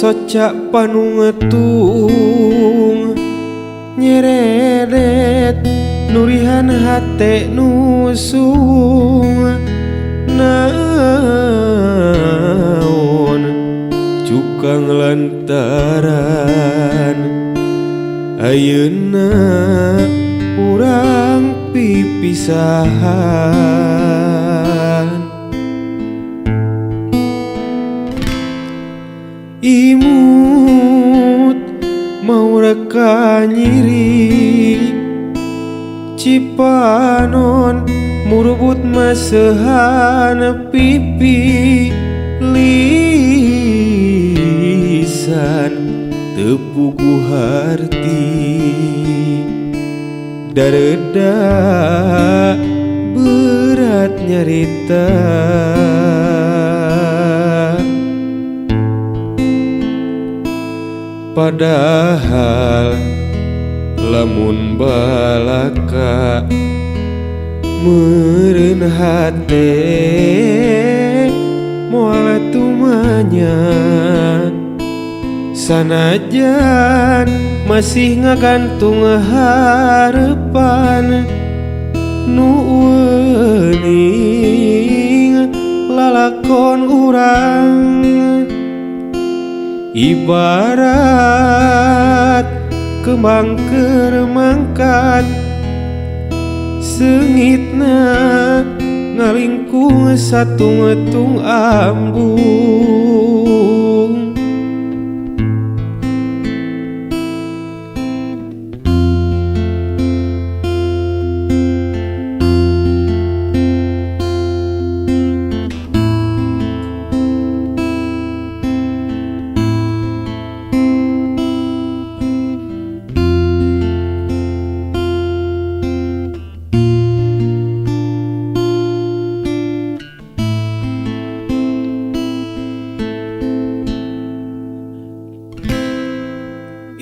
Soca panungetung nyeredet nurihan hate nusung naon cukang lantaran ayeuna urang pipisahan. Imut mau reka nyiri Cipanon murubut masehan pipi lisan tepugu harti dareda berat nyarita. Padahal lamun balaka meureun hate moal tumanya sanajan masih ngagantung harepan nu euning lalakon urang ibarat kembang keur mangkat seungitna ngalingkung satung-tung ambung.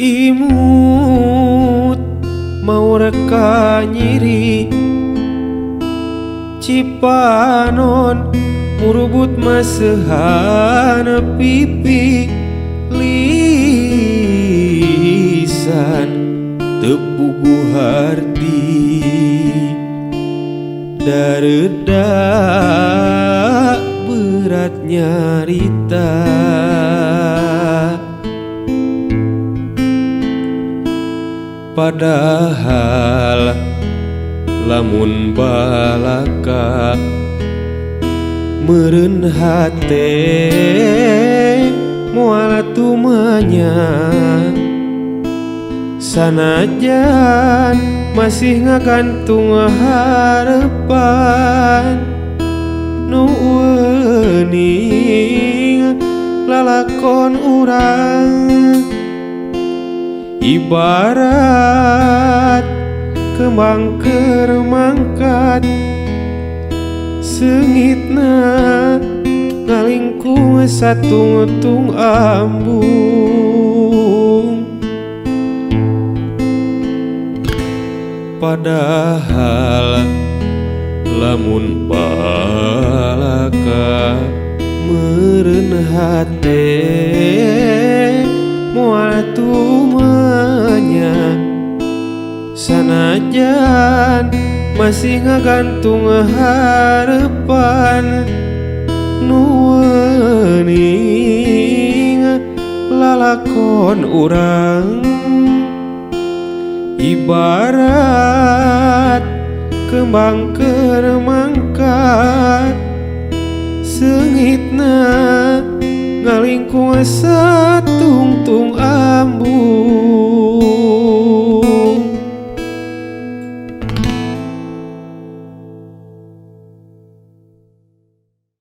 Imut mau reka nyiri Cipanon murubut masehan pipi lisan tepugu harti dareda berat nyarita. Padahal lamun balaka meureun hate moal tumanya sanajan masih ngagantung harepan nu euning lalakon urang ibarat kembang keur mangkat seungitna ngalingkung satung-tung ambung. Padahal lamun balaka meureun hate moal tumanya sanajan masih ngagantung harepan nu euning lalakon urang ibarat kembang keur mangkat seungitna ngalingkung satungtung ambung.